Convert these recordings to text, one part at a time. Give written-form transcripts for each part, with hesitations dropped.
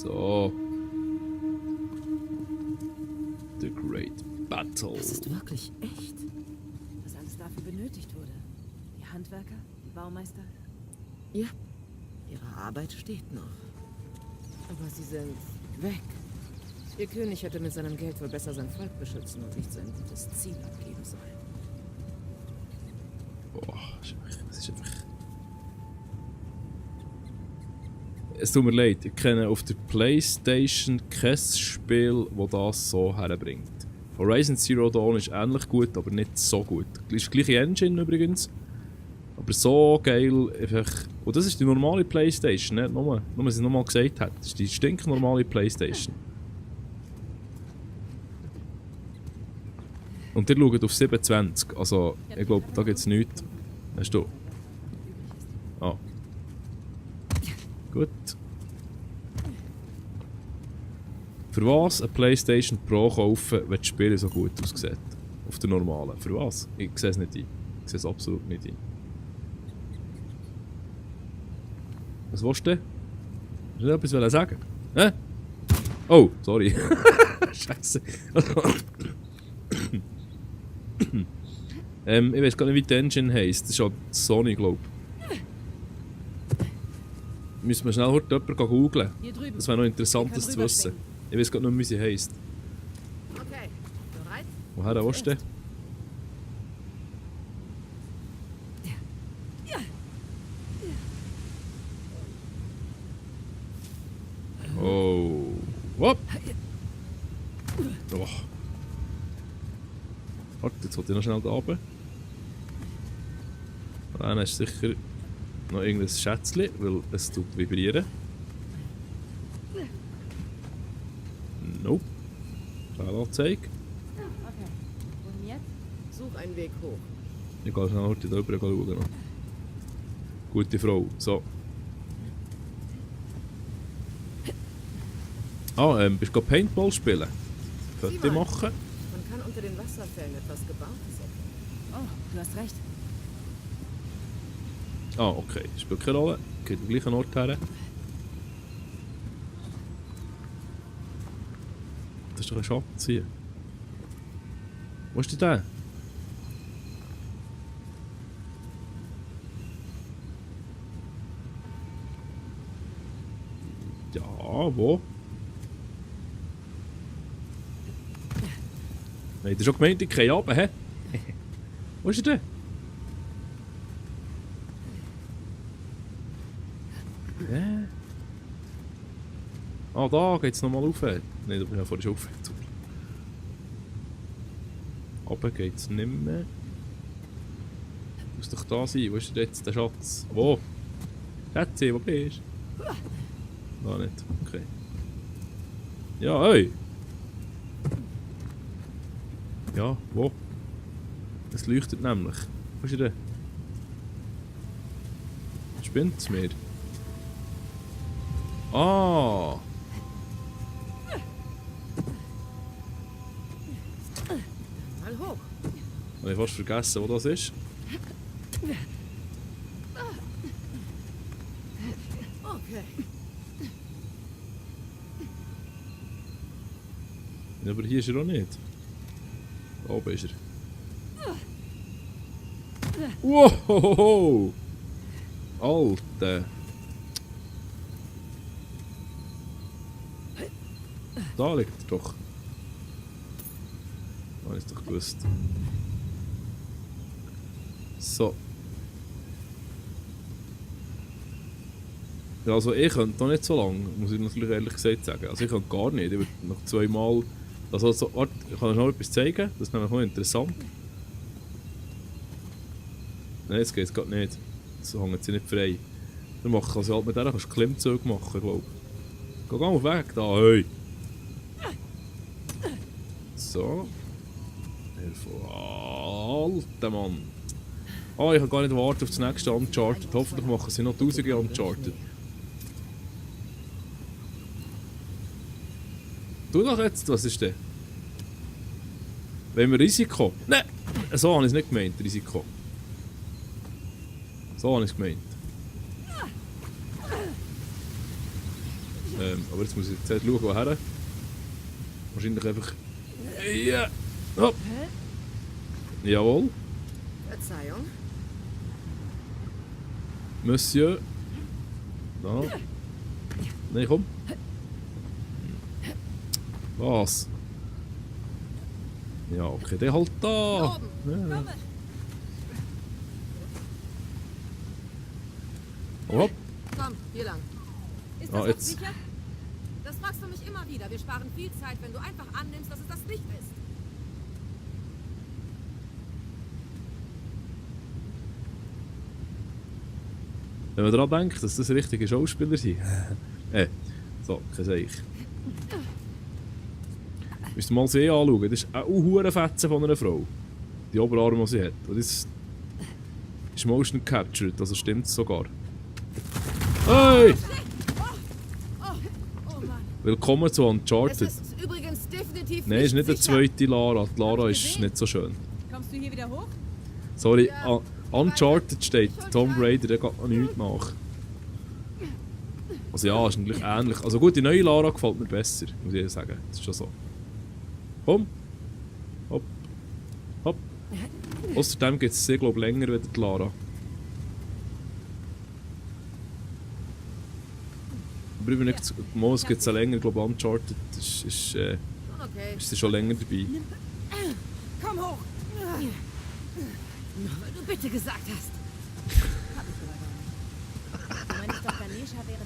So. The Great Battle. Das ist wirklich echt. Was alles dafür benötigt wurde. Die Handwerker, die Baumeister. Ja, ihre Arbeit steht noch. Aber sie sind weg. Ihr König hätte mit seinem Geld wohl besser sein Volk beschützen und nicht sein gutes Ziel abgeben sollen. Boah, das ist einfach... Es tut mir leid, ich kenne auf der Playstation kein Spiel, das das so herbringt. Horizon Zero Dawn ist ähnlich gut, aber nicht so gut. Das ist die gleiche Engine übrigens. Aber so geil einfach... Und das ist die normale Playstation, nicht nur, was ich nochmal gesagt habe. Das ist die stinknormale Playstation. Und ihr schaut auf 27, also ich glaube, da gibt es nichts. Hast du? Ah. Gut. Für was eine Playstation Pro kaufen, wenn das Spiel so gut aussieht? Auf der normalen. Für was? Ich sehe es nicht ein. Ich sehe es absolut nicht ein. Was willst du denn? Willst du etwas sagen? Hä? Oh, sorry. Scheiße. Ich weiß gar nicht, wie die Engine heisst. Das ist ja Sony, glaube ich. Müssen wir schnell heute jemanden googeln. Das wäre noch interessant, das zu wissen. Ich weiß gar nicht, wie sie heisst. Okay, bereit? Woher willst du denn? Oh. Whoop. Oh. Warte, jetzt wollte ich noch schnell da oben. Dann hast du sicher noch irgendein Schätzchen, weil es tut vibrieren. Nope. Fehlanzeige. Okay. Und jetzt? Such einen Weg hoch. Ich gehe schnell heute da rüber schauen. Gute Frau. So. Ah, bist du Paintball spielen? Könnt ihr machen? Man kann unter den Wasserfällen etwas Gebautes erkennen. Oh, du hast recht. Ah, okay. Spielt keine Rolle. Geht am gleichen Ort her. Das ist doch ein Schatz hier. Wo ist denn der? Ja, wo? Habt ihr schon gemeint, ich kann runter, hä? Wo ist er denn? Hä? Ah, da geht's nochmal rauf. Nein, da bin ich ja vorhin schon rauf. Runter geht's nicht mehr. Muss doch da sein. Wo ist denn jetzt der Schatz? Wo? Schätze, wo bist du? Da nicht. Okay. Ja, hey! Ja, wo? Es leuchtet nämlich. Wo ist er denn? Spinnt es mir? Ah! Mal hoch. Habe ich fast vergessen, wo das ist. Okay. Ja, aber hier ist er auch nicht. Da oben ist er. Wow! Alter! Da liegt er doch. Habe ich doch gewusst. So. Ja, also ich könnte noch nicht so lange, muss ich natürlich ehrlich gesagt sagen. Also ich könnte gar nicht. Ich würde noch zweimal... Also, warte, ich kann euch noch etwas zeigen. Das ist nämlich noch interessant. Nein, jetzt geht es gerade nicht. So hängt sie nicht frei. Dann mache ich also halt mit der kannst du Klimmzüge machen, glaube ich. Geh mal weg da, hey! So. Alter Mann. Oh, ich kann gar nicht warten auf das nächste Uncharted. Hoffentlich machen sie noch tausende Uncharted. Du doch jetzt, was ist denn? Wollen wir Risiko? Nein! So habe ich es nicht gemeint, Risiko. So habe ich es gemeint. Aber jetzt muss ich zuerst schauen, woher. Wahrscheinlich einfach... Ja! Hopp! Jawohl. Verzeihung. Monsieur. Da. Nein, komm. Was? Ja, okay, der halt da. Ja. Hopp. Komm, hier lang. Ist Ah, das jetzt. sicher? Das fragst du mich immer wieder. Wir sparen viel Zeit, wenn du einfach annimmst, dass es das nicht ist. Wenn man daran denkt, dass das richtige Schauspieler sind. So, kein Seich. Müsst ihr mal sie anschauen. Das ist auch eine Hurenfetze von einer Frau. Die Oberarme, die sie hat. Und das ist motion captured, also stimmt es sogar. Hey! Oh Mann. Willkommen zu Es Uncharted. ist übrigens definitiv Nein, ist nicht eine sicher. zweite Lara. Die Lara Hab ich ist gesehen. nicht so schön. Kommst du hier wieder hoch? Sorry, Ja. Uncharted steht. Tomb Raider, der geht noch nichts nach. Also ja, ist natürlich ähnlich. Also gut, die neue Lara gefällt mir besser, muss ich sagen. Das ist schon so. Komm. Hopp. Hopp. Außerdem geht es sehr, glaube ich, länger als die Lara. Aber übrigens, es gibt es ja länger, glaube ich, Uncharted ist Okay. sie schon länger dabei. Komm hoch. Nur weil du bitte gesagt hast.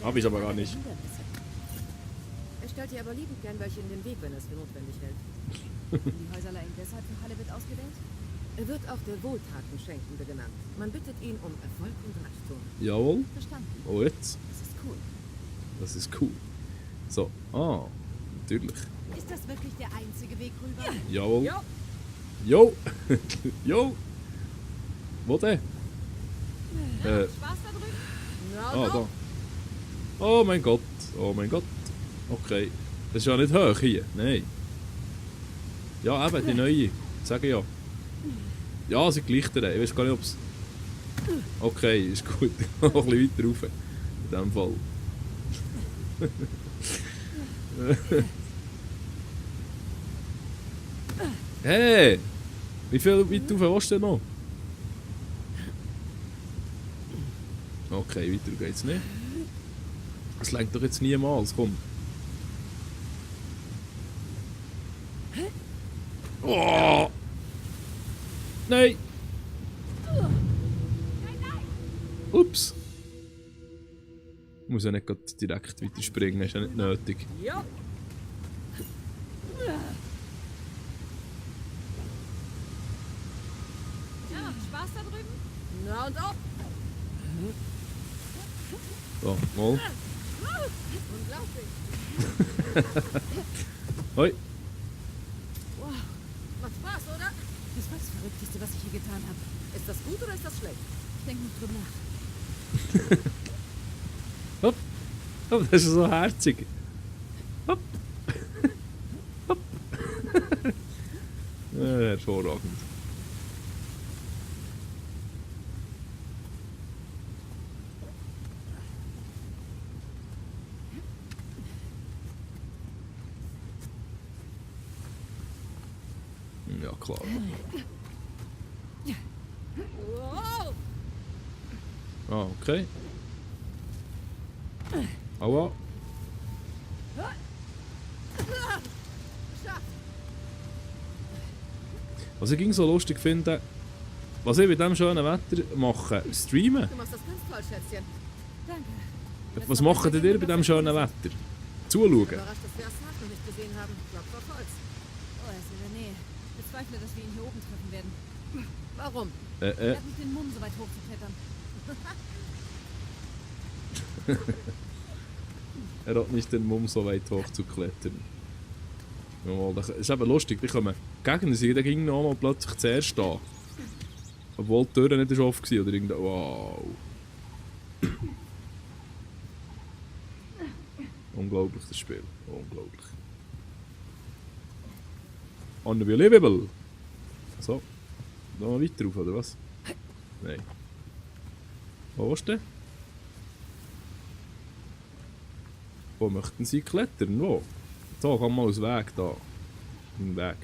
Hab ich aber gar nicht. Er stellt dir aber liebend gern welche in den Weg, wenn er es für notwendig hält. Die Häuserlein deshalb für Halle wird ausgewählt? Er wird auch der Wohltatenschenkende genannt. Man bittet ihn um Erfolg und Reichtum. Jawohl. Verstanden. Oh, jetzt. Das ist cool. Das ist cool. So. Ah, natürlich. Ist das wirklich der einzige Weg rüber? Jawohl. Ja. Jo! Jo! Wo denn? Spaß da drüben? Na, Da. Oh mein Gott. Oh mein Gott. Okay. Das ist ja nicht hoch hier. Nein. Ja, eben, die neue. Sage ja. Ja, sie gleicht dir. Ich weiß gar nicht, ob es... Okay, ist gut. Noch ein bisschen weiter rauf. In dem Fall. Hey! Wie viel weit rauf willst du denn noch? Okay, weiter geht's nicht. Das lenkt doch jetzt niemals, komm. Oh! Nein! Ups! Ich muss ja nicht grad direkt weiter springen, ist ja nicht nötig. Ja. Ja, Spaß da drüben? Na und ab. So, mal. Unglaublich. Hoi! Wow. Macht Spaß, oder? Das war das Verrückteste, was ich hier getan habe. Ist das gut oder ist das schlecht? Ich denke noch drüber nach. Hopp! Oh, das ist so herzig! Hopp! Hopp! Hervorragend. Ja, klar. Wow. Ah, okay. Aua. Was ich ging so lustig finde, was ich bei diesem schönen Wetter mache, streamen. Du machst das ganz toll, Schätzchen. Danke. Was macht ihr bei diesem schönen Wetter? Zuschauen. Überrascht, dass wir Asnaf noch nicht gesehen haben. Klopft auf Holz. Oh, er ist in der Nähe. Ich bezweifle, dass wir ihn hier oben treffen werden. Warum? Er hat nicht den Mumm, so weit hochzuklettern. Er hat nicht den Mumm, so weit hoch zu klettern. Ja, das ist eben lustig, die kommen Gegner, sie ging noch mal plötzlich zuerst da. Obwohl die Tür nicht offen war oder irgendein... Wow. Unglaublich, das Spiel. Unglaublich. Unbelievable. So. Da mal weiter rauf, oder was? Nein. Wo warst du denn? Wo möchten Sie klettern? Wo? So, komm mal aus dem Weg da. Im Weg.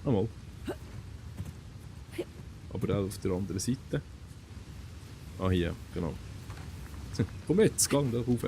Nochmal. Aber auch auf der anderen Seite. Ah, hier, genau. Komm jetzt, geh da rauf.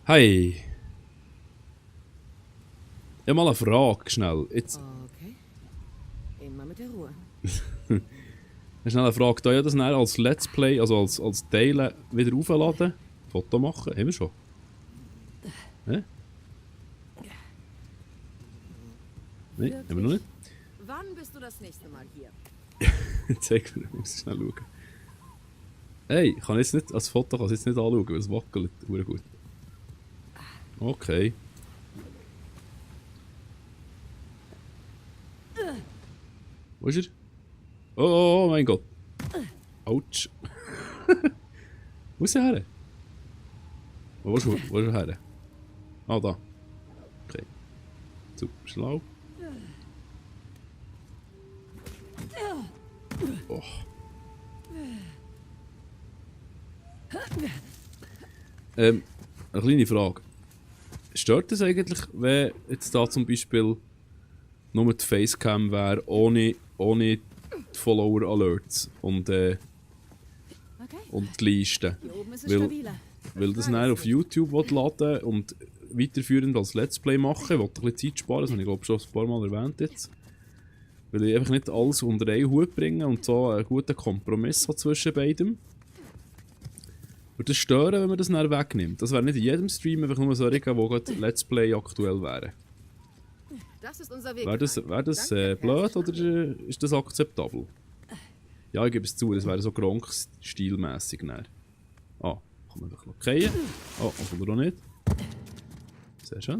Hey! Ich habe mal eine Frage, schnell. Jetzt, Okay. Immer mit der Ruhe. schnell eine Frage. Da ja das dann als Let's Play, also als Teilen wieder aufladen? Foto machen? Haben wir schon? Hä? Nein, haben wir noch nicht? Wann bist du das nächste Mal hier? Zeig mir, ich muss schnell schauen. Hey, ich kann jetzt nicht, als Foto kann ich jetzt nicht anschauen, weil es wackelt. Sehr gut. Okay. Wo ist er? Oh mein Gott. Autsch. Wo ist er her? Wo ist er her? Ah, da. Okay. Super schlau. Oh. Eine kleine Frage. Stört es eigentlich, wenn jetzt da zum Beispiel nur die Facecam wäre, ohne die Follower-Alerts und die Listen? Hier oben ist es Weil, stabiler. weil das dann auf YouTube laden und weiterführend als Let's Play machen. Ich wollte ein bisschen Zeit sparen, das habe ich glaube schon ein paar Mal erwähnt jetzt. Weil ich einfach nicht alles unter einen Hut bringe und so einen guten Kompromiss habe zwischen beidem. Würde das stören, wenn man das dann wegnimmt? Das wäre nicht in jedem Stream einfach nur solche, die gerade Let's Play aktuell wären. Das ist unser Weg. Wäre das Danke, blöd Herr oder ist das akzeptabel? Ja, ich gebe es zu, das wäre so Gronk-stilmässig. Ah, kann man einfach lockieren. Oh, oder auch nicht. Sehr schön.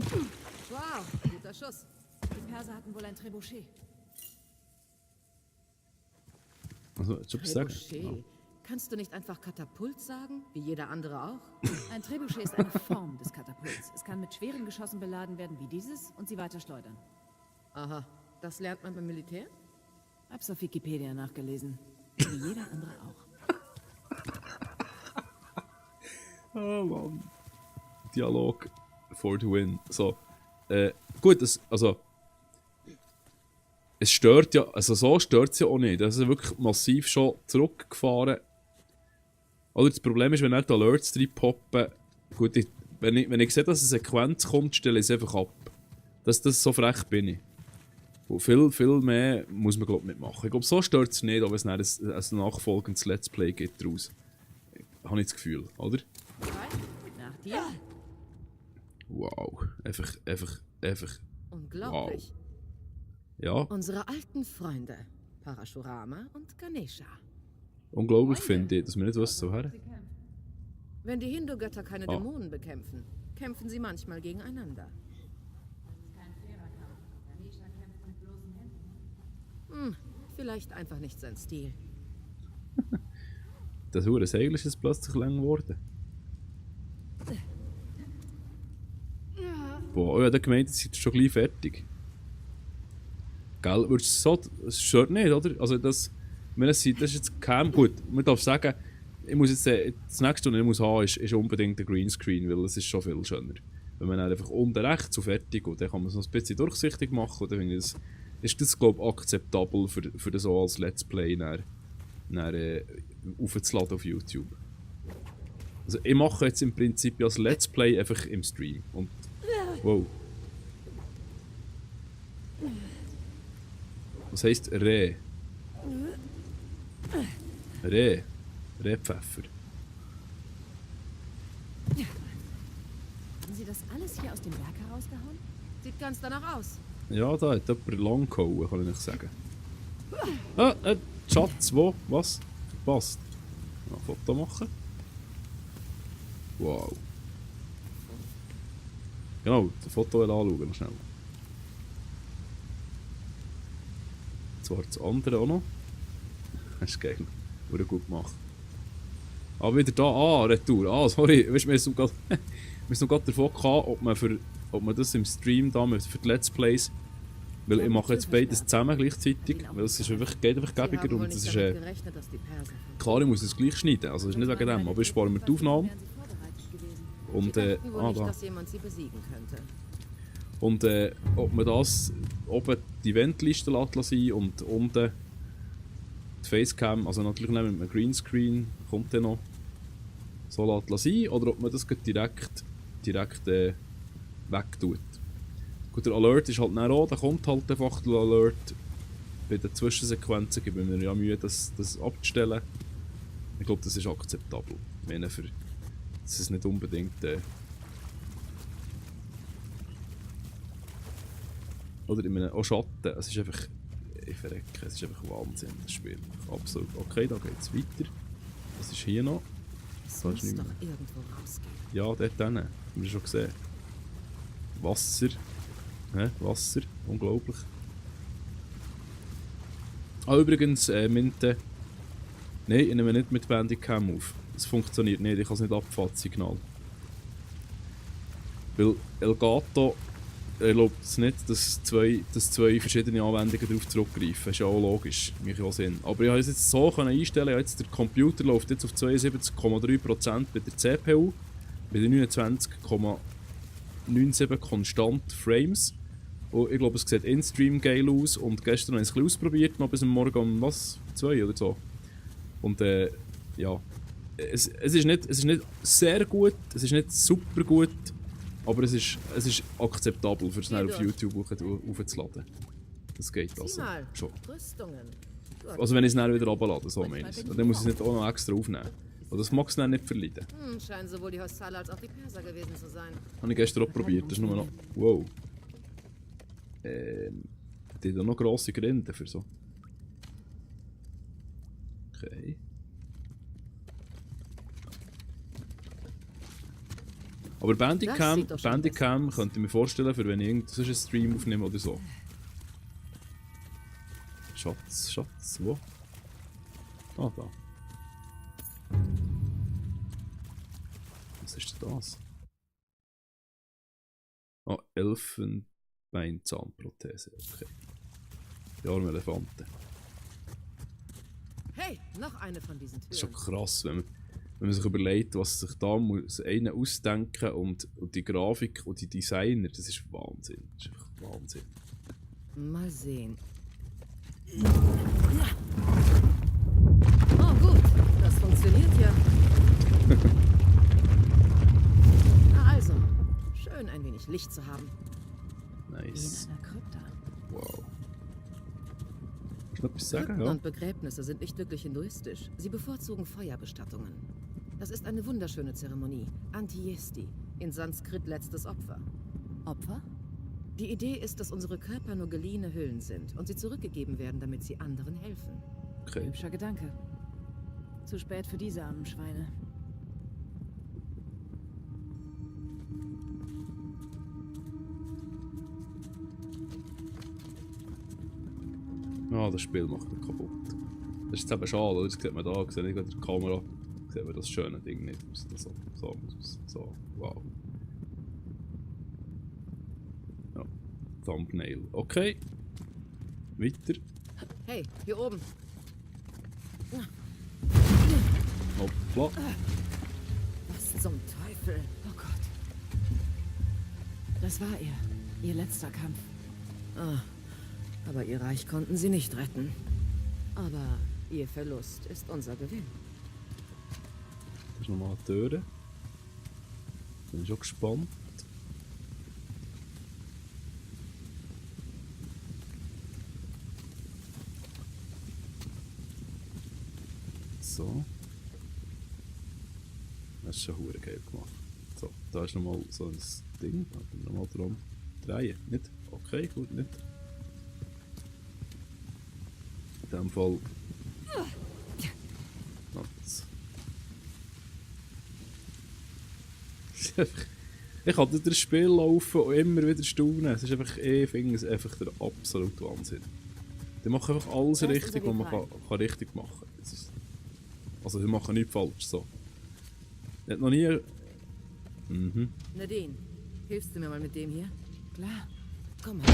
Wow, guter Schuss. Die Perser hatten wohl ein Trebuchet. Also, ich was sagen. Trebuchet. Oh. Kannst du nicht einfach Katapult sagen, wie jeder andere auch? Ein Trebuchet ist eine Form des Katapults. Es kann mit schweren Geschossen beladen werden wie dieses und sie weiter schleudern. Aha, das lernt man beim Militär? Hab's auf Wikipedia nachgelesen. Wie jeder andere auch. Oh Mann. Dialog for the win. So. Gut, also. Es stört ja, also so stört es ja auch nicht. Das ist wirklich massiv schon zurückgefahren. Oder das Problem ist, wenn nicht die Alerts drin poppen, gut, wenn ich sehe, dass eine Sequenz kommt, stelle ich es einfach ab. Das so frech bin ich. Und viel mehr muss man glaube ich nicht machen. Ich glaube, so stört es nicht, aber es dann ein nachfolgendes Let's Play gibt daraus. Habe ich das Gefühl, oder? Nach dir? Wow. Einfach. Unglaublich. Wow. Ja, Unsere alten Freunde, Parashurama und Ganesha. unglaublich finde ich, dass wir nicht wissen, so her. Wenn die Hindu-Götter keine Dämonen bekämpfen, kämpfen sie manchmal gegeneinander. Vielleicht einfach nicht sein Stil. Das hure Segel ist jetzt plötzlich lang geworden. Boah, ich habe gemeint, jetzt seid ihr schon gleich fertig. Gell, würdest du so, es stört nicht, oder? Also das ist jetzt Cam, gut, man darf sagen, ich muss jetzt, das nächste, was ich muss haben, ist unbedingt der Greenscreen, weil es ist schon viel schöner. Wenn man dann einfach unten rechts so fertig und dann kann man es noch ein bisschen durchsichtig machen und dann finde ich ist das, glaube ich, akzeptabel für das so als Let's Play aufzuladen auf YouTube. Also ich mache jetzt im Prinzip als Let's Play einfach im Stream. Und wow. Was heisst Reh? Rehpfeffer. Haben Sie das alles hier aus dem Berg herausgehauen? Sieht ganz danach aus. Ja, da hat jemand lang gehauen, kann ich nicht sagen. Ah, Schatz, wo? Was? Verpasst. Ein Foto machen. Wow. Genau, das Foto anschauen, schnell. Zwar das andere auch noch. Das ist geil. Wurde gut gemacht. Ah, wieder da. Retour. Ah, sorry. Weißt du, wir sind noch gerade davon gehabt, ob man das im Stream da für die Let's Plays. Weil ich mache jetzt beides zusammen gleichzeitig. Weil es ist einfach, geht einfach gäbiger und es ist. Klar, ich muss es gleich schneiden. Also, es ist nicht wegen dem. Aber ich spare mir die Aufnahme. Und, Nicht, da. dass jemand sie besiegen könnte. Und ob man das oben die Eventliste sein und unten die Facecam, also natürlich nicht mit einem Greenscreen, kommt dann noch so sein, oder ob man das direkt wegtut. Gut, der Alert ist halt nicht auch, da kommt halt einfach der Alert. Bei den Zwischensequenzen gebe ich mir ja Mühe, das abzustellen. Ich glaube, das ist akzeptabel. Ich meine, das ist nicht unbedingt oder ich meine, auch Schatten, es ist einfach, ich verrecke, es ist einfach Wahnsinn, das Spiel. Absolut. Okay, da geht es weiter. Was ist hier noch? Es Da muss ist nichts doch mehr. irgendwo rausgehen. Ja, dort hinten. Haben wir schon gesehen. Wasser. Wasser. Unglaublich. Ah, übrigens, Minte. Nein, ich nehme nicht mit Bandicam auf. Es funktioniert nicht, ich kann es nicht abfahren, das Signal. Weil Elgato erlaubt es nicht, dass zwei verschiedene Anwendungen darauf zurückgreifen. Das ist ja auch logisch, macht ja auch Sinn. Aber ich konnte es jetzt so einstellen, jetzt der Computer läuft jetzt auf 72,3% bei der CPU, bei den 29,97 konstant Frames. Und ich glaube, es sieht in-stream geil aus und gestern habe ich es ein bisschen ausprobiert, noch bis am Morgen um 2 oder so. Und ja, es ist nicht sehr gut, es ist nicht super gut, aber es ist akzeptabel, für es dann auf YouTube aufzuladen. Das geht also schon. Rüstungen. Also wenn ich es dann wieder runterlade, so meine ich es. Dann muss ich es nicht auch noch extra aufnehmen. Und das mag es dann nicht verleiden. Scheinen sowohl die Hossala als auch die Perser gewesen zu sein. Habe ich gestern auch probiert, das ist nur noch... Wow. Die haben noch grosse Gründe für so. Okay. Aber Bandicam könnte ich mir vorstellen, für wenn ich irgendeinen Stream aufnehme oder so. Schatz, wo? Ah, da. Was ist denn das? Ah, Elfenbeinzahnprothese, okay. Die armen Elefanten. Hey, noch eine von diesen Türen. Das ist schon krass, wenn man sich überlegt, was sich da muss einer ausdenken und die Grafik und die Designer, das ist Wahnsinn. Das ist einfach Wahnsinn. Mal sehen. Oh gut, das funktioniert ja. Na also, schön ein wenig Licht zu haben. Nice. In einer Krypta. Wow. Willst du noch etwas sagen? Krypten Ja? und Begräbnisse sind nicht wirklich hinduistisch. Sie bevorzugen Feuerbestattungen. Das ist eine wunderschöne Zeremonie. Antiesti, in Sanskrit letztes Opfer. Opfer? Die Idee ist, dass unsere Körper nur geliehene Hüllen sind und sie zurückgegeben werden, damit sie anderen helfen. Okay. Hübscher Gedanke. Zu spät für diese armen Schweine. Ah, das Spiel macht mich kaputt. Das ist jetzt eben schade, das sieht man da, sieht nicht in der Kamera, sieht man das schöne Ding nicht aus. So, wow. Ja, Thumbnail. Okay. Weiter. Hey, hier oben. Hoppla. Was zum Teufel? Oh Gott. Das war ihr letzter Kampf. Ah, Aber ihr Reich konnten sie nicht retten. Aber ihr Verlust ist unser Gewinn. Da ist nochmal eine Tür. Bin ich schon gespannt. So. Das ist schon verdammt geil gemacht. So, da ist nochmal so ein Ding. Nochmal dran drehen. Nicht? Okay, gut, nicht. In dem Fall. Ich kann durch das Spiel laufen und immer wieder staunen. Es ist einfach, ich finde es einfach der absolute Wahnsinn. Die machen einfach alles richtig, was man kann richtig machen kann. Also, die machen nichts falsch. So. Ich habe noch nie. Nadine, hilfst du mir mal mit dem hier? Klar. Komm mal.